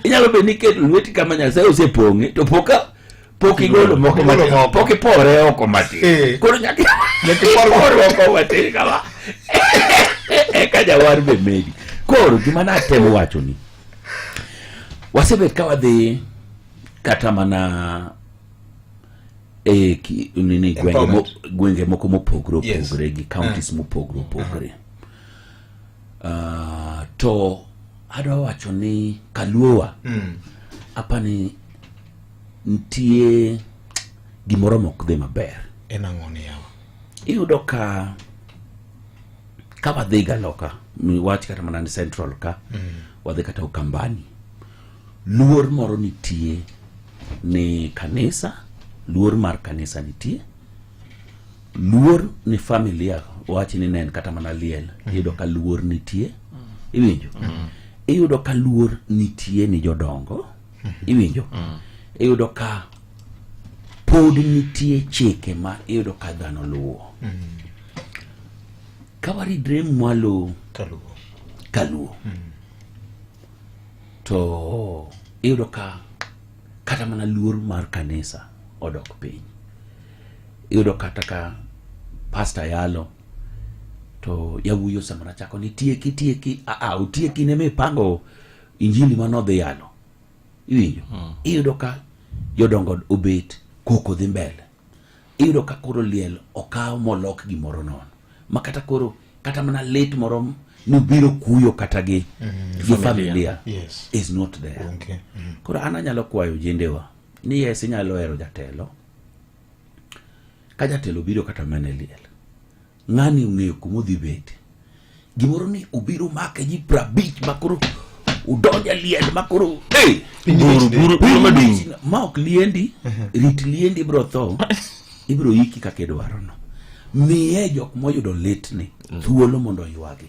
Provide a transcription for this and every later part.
Inyalo bedo ni iketo lweti kama Nyasaye osepong'e to pok igolo moko Igolo matin, moko. pok ipore oko matin. Koro nyaka Nyaka ipor ipor oko matin kama eka jawar be medi. Koro gima natemo wacho ni wasebet ka wadhi kata mana e nini gwenge, Empowerment. gwenge moko mopogore opogore gi counties mopogore opogore. To adwa wacho ni kaluowa apani nitie gimoro mok dhi maber. En ang'o ni yawa? Iyudo ka wadhi ga loka, wach kata mana ni Central ka, wadhi kata Ukambani, luor moro nitie ni kanisa, luor mar kanisa nitie, luor ni familia, wach ni ne en kata mana liel, iyudo ka luor nitie, iwinjo? Iyudo ka luor nitie ni jodongo, iwinjo? Iyudo ka pod nitie chike ma iyudo ka dhano luwo. Ka waridre mwalo Kaluo. Kaluo, to iyudo ka kata mana luor mar kanisa odok piny. Iyudo kata ka pastor yalo to yawuoyi osemana chako ni tieki, tieki, aa, otieki ne mipango injili manodhi yalo, iwinjo? Iyudo ka jodongo obet, koko dhi mbele. Iyudo ka koro liel okaw molok gimoro nono ma kata koro kata mana lit moro nobiro kuyo kata gi familia is not there. Koro an anyalo kwayo jendewa ni yes, inyalo hero jatelo. Ka jatelo biro kata mana e liel, ng'ani ong'eyo kuma odhi bete. Gimoro ni obiro make ji 50 ma koro udonjo e liel ma koro hey! Buru, buru, buru maduong'. Ma ok liendi, rit liendi, ibro tho, ibro iki kaka idwaro no. Miye jok moyudo litni thuolo mondo oywagi.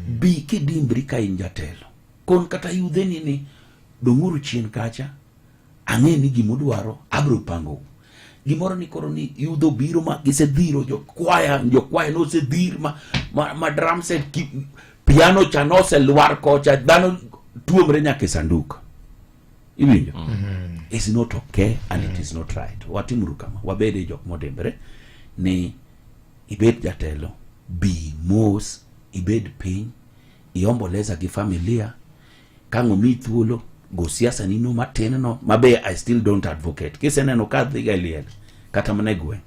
Bi kidimbri ka in jatelo kon kata yudheni ni dong'uru chien kacha, ang'e ni gimudwaro abro pangou. Gimoro ni koro ni yudho biro ma gisedhiro jokwaya, jokwaya nosedhir ma drum set piano cha noselwar kocha, dhano tuomre nyaka e sanduk, iwinjo? Is not okay and it is not right. Watimuru kama, wabede jok modimbre ni ibed jatelo, bi mos, ibed piny, iomboleza gi familia. Ka ang' omiyi thuolo, go siasa ni no matin no mabe I still don't advocate. Kiseneno ka adhiga e liel kata mana e gweng',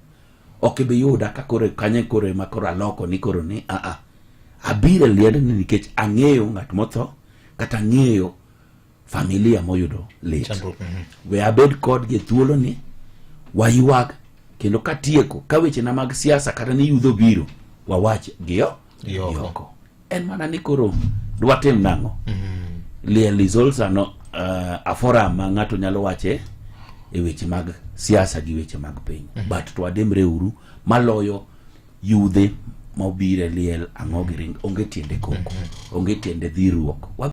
ok ibi yuda ka koro kanye koro ema koro aloko ni koro ni aa abiro e liendni nikech ang'eyo ng'at motho kata ang'eyo familia moyudo lit. Chandruok. We abed kodgi e thuolo ni waywag, kendo katieko ka wechena mag siasa kata ni yudho biro wawach giyo Gioko. gioko. En mana ni koro dwatim nang'o? Liel is also no, a forum ma ng'ato nyalo wache e weche mag siasa gi weche mag piny, but to wademre uru maloyo yudhe mobiro e liel ang'o gi ring onge tiende koko, onge tiende dhiruok.